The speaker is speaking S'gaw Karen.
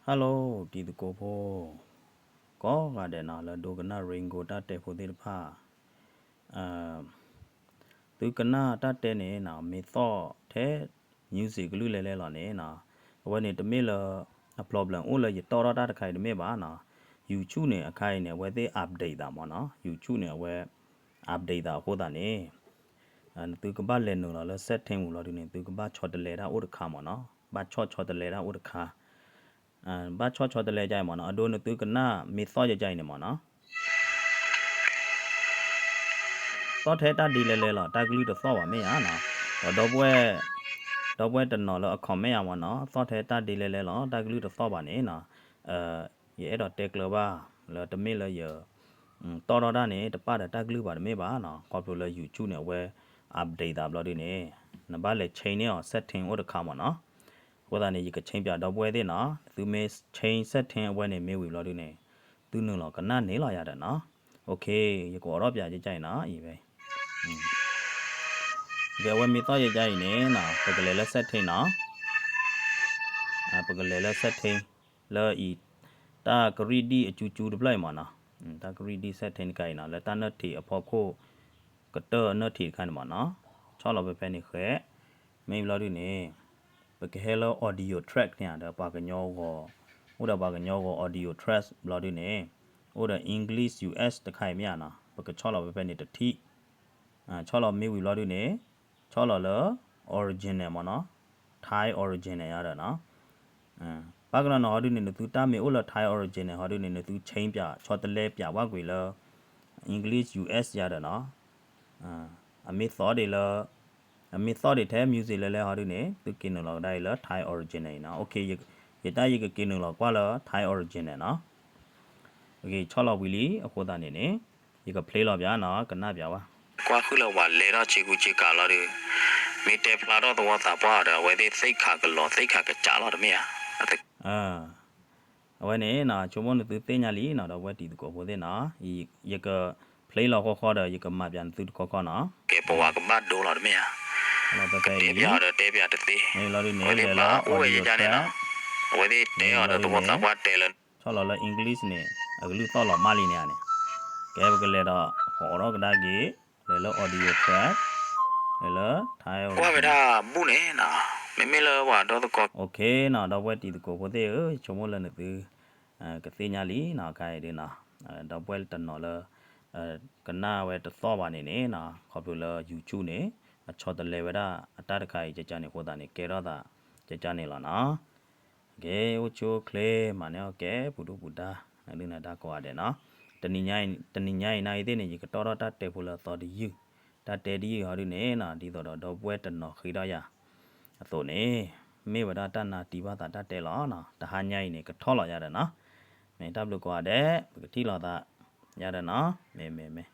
Hello တံၤသကိးဖိ ကိးဂၤဒဲးနီၤ လၢဒိကနၣ် Ringo တၢ်တဲဖိသ့ၣ်တဖၣ်, သုကနၣ်တၢ်တဲန့ၣ်နီၤ မ့ၢ်သီၣ်ထဲ music ကလုၢ်လဲၤလဲၤလီၤန့ၣ်နီၤ, အဝဲန့ၣ်တမ့ၢ်လၢ အ problem အိၣ်လၢယတီၣ်ထီၣ်တၢ်တခါအံၤတမ့ၢ်ဘၣ်နီၤ, YouTube န့ၣ် အခါအံၤန့ၣ် အဝဲသ့ၣ် update သးမ့ၢ်နီၤ, YouTube န့ၣ် အဝဲ update သးအဃိသတးန့ၣ် သုကဘၣ်လဲၤနုာ်လီၤလၢ setting ပူၤလီၤဒုန့ၣ် သုကဘၣ်ဆီတလဲတၢ်အိၣ်တခါမ့ၢ်နီၤ, ဘၣ်ဆီၣ်ဆီတလဲတၢ်အိၣ်တခါ, ဘၣ်ဆီၣ်ဆီတလဲကါအံၤမ့ၢ်နီၤ, အဒိနသုကနၣ်မ့ၢ်သီၣ်ယကါအံၤန့ၣ်မ့ၢ်နီၤ သီၣ်ထဲတၢ်ဒ်လဲၤလဲၤလီၤ တၢ်ကလုၢ်တသီၣ်ဘၣ်မ့ၢ်ဧါနီၤ, ဒီး ဒီပုၢ်ဝဲၢ်တနီၤလၢအ comment ယၤမ့ၢ်နီၤ, သီၣ်ထဲတၢ်ဒ်လဲၤလဲၤလီၤ တၢ်ကလုၢ်တသီၣ်ဘၣ်န့ၣ်နီၤ, ယအဲၣ်ဒိးတဲကျၢၤဘၣ် လၢတမ့ၢ်လၢယ တီၣ်ထီၣ်တၢ်န့ၣ် တပာ်ဒီးတၢ်ကလုၢ်ဘၣ်တမ့ၢ်ဘၣ်နီၤ, ခီဖျိလၢ YouTube န့ၣ် အဝဲ update သးဘျီဒုန့ၣ် နဘၣ်လဲၤ change န့ၢ်အီၤ setting အိၣ်တခါမ့ၢ်နီၤ, အဃိသတးန့ၣ် ယက change ပၠးဒီပုၢ်ဝဲၢ်သ့ၣ်နီၤ, သုမ့ၢ် change setting အဝဲန့ၣ်မ့ၢ်ဝံၤဘျီဒုန့ၣ် သုနုာ်လီၤကနၣ်န့ၢ်လီၤယၤဒီးနီၤ, OK ယကအိးထီၣ်ပၠးယကါအံၤနီၤ, အံၤဝဲ ဒီးအဝဲမ့ၢ်သီၣ်ယကါအံၤန့ၣ်နီၤ ပကလဲၤလၢ setting နီၤ ပကလဲၤလၢ setting လၢအံၤ တၢ်ကရံၣ်ဒံၣ်အကၠူကၠူတဖျၢၣ်အံၤမ့ၢ်နီၤ, တၢ်ကရံၣ်ဒံၣ် setting တခါအံၤနီၤ လၢတၢ်နၢၣ်ထံးအဖီခိၣ် ကတၢၢ်နၢၣ်ထံးတခါန့ၣ်မ့ၢ်နီၤ, ဆီၣ်လီၤဖဲဖဲန့ၣ်ဃဲ, မ့ၢ်ဘျီဒုန့ၣ် ပကဟဲလၢ audio track န့ၣ်ဒီး ပှၤကညီဂီၤ, အိၣ်ဒီးပှၤကညီဂီၤ audio track ဘျီဒုန့ၣ် အိၣ်ဒီး English US တခါအံၤမ့ၢ်ဧါနီၤ, ပကဆီၣ်လီၤဖဲဖဲန့ၣ်တထံၣ် ဆီၣ်လီၤမ့ၢ်ဝံၤဘျီဒုန့ၣ် ဆီၣ်လီၤလၢ original မ့ၢ်နီၤ, Thai original ယၤဒီးနီၤ, ဘၣ်ကနီၤနီၤဟီဒုန့ၣ် နသုတၢ်မ့ၢ်အိၣ်လၢ Thai original ဟီဒုန့ၣ် နသု change ပၠး ဆီတလဲပၠးဝဲကွံာ်လၢ English US ယၤဒီးနီၤ, အမ့ၢ်သီၣ်ဒံးလၢ အမ့ၢ်သီၣ်ဒံးထဲ music လဲၤလဲၤဟီဒုန့ၣ် သုက့ၤနုာ်လီၤကဒါအံၤလၢ Thai original အံၤနီၤ, OK ယတၢ်ယကက့ၤနုာ်လီၤကွၢ်လၢ Thai original နီၤ, ဆီၣ်လီၤဝံၤလံ အဃိသတးန့ၣ်န့ၣ် ယက play လီၤပၠးနီၤ ကနၣ်ပၠးဝဲ, ကွၢ်ဃုာ်လၢပှၤလဲၤထီၣ်ဆ့ကူဆ့ကၤလီၤဒီး မ့ၢ်တဲဖျါထီၣ်သဝီသးပှၢ်ဒီး အဝဲသ့ၣ်သ့ၣ်ခးကလီၤသ့ၣ်ခးကစးလီၤတမ့ၢ်ဧါ အဝဲန့ၣ်နီၤ ဆိကမိၣ်နသုသ့ၣ်ညါလံနီၤ ဒီပုၢ်ဝဲၢ်တံၤသကိးဖိသ့ၣ်နီၤ, ယက play လီၤဃီဃီဒီး ယကမၤပၠးနသုတခီခီနီၤ, ကဲပဝဲကဘၣ်ဒိလီၤတမ့ၢ်ဧါ, တဲပၠးအီၤဒီးတဲပၠးတသ့, မ့ၢ်လီၤဒုန့ၣ် အဝဲသ့ၣ်ဘၣ်အိၣ်ဝဲယယါန့ၣ်နီၤ, အဝဲသ့ၣ်တဲအီၤဒီးသဝီသးပှၢ်တဲလၢ ဆီၣ်လီၤလၢ English န့ၣ် အကလုၢ်သီၣ်လီၤမးလံန့ၣ်ဧါန့ၣ်, ကဲပကလဲၤဒီး ပအိးထီၣ်ကဒါက့ၤ လဲၤလၢ audio track လဲၤလၢ Thai ကွၢ်ဝဲဒၣ်ဘူၣ်န့ၣ်နီၤ, မ့မ့ၢ်လၢပှၤဒီသကိး OK နီၤ ဒီပုၢ်ဝဲၢ်တံၤသကိးဖိသ့ၣ်ဧၢ, ဆိကမိၣ်လၢနသု ကသ့ၣ်ညါလံနီၤ ခါအံၤဒုနီၤ, ဒီပုၢ်ဝဲၢ်တနီၤလၢ ကနၣ်ဝဲတသီၣ်ဘၣ်န့ၣ်န့ၣ်နီၤ ခီဖျိလၢ YouTube န့ၣ် အဆီတလဲဝဲဒၣ်အတၢ်တခါအံၤ ကကန့ၣ်အဃိသတးန့ၣ် ကဲထီၣ်သး ကကန့ၣ်လီၤနီၤ. ကဲ အိၣ်ဆူၣ်အိၣ်ချ့ မၤန့ၢ်အီၣ်ကဲ ပူၤဒူပူၤဒါ နဒုနဒါကိးဂၤဒဲးနီၤ. တနံၤညါအံၤန့ၣ် တနံၤညါအံၤနာ်ဂ့ၤသ့ၣ်န့ၣ် ယကတီၢ်ထီၣ်တၢ်တဲဖိလၢအသီတယုၢ်, တၢ်တဲတယုၢ်ဟီဒုန့ၣ်နီၤ ဒ်သိးဒီးဒီပုၢ်ဝဲၢ်တနီၤဃ့ထီၣ်ယၤအသိးန့ၣ် မ့ၢ်ဝဲဒၣ်တၢ်နါတံၤဘၣ်သးတၢ်တဲလီၤနီၤ. တဟါညါအံၤန့ၣ် ကထီၣ်လီၤယၤဒီးနီၤ. မ့ၢ်တၢ်ဘျုးကိးဂၤဒဲး ပကထံၣ်လိာ်သးယၤဒီးနီၤ. မ့ၢ်မ့ၢ်မ့ၢ်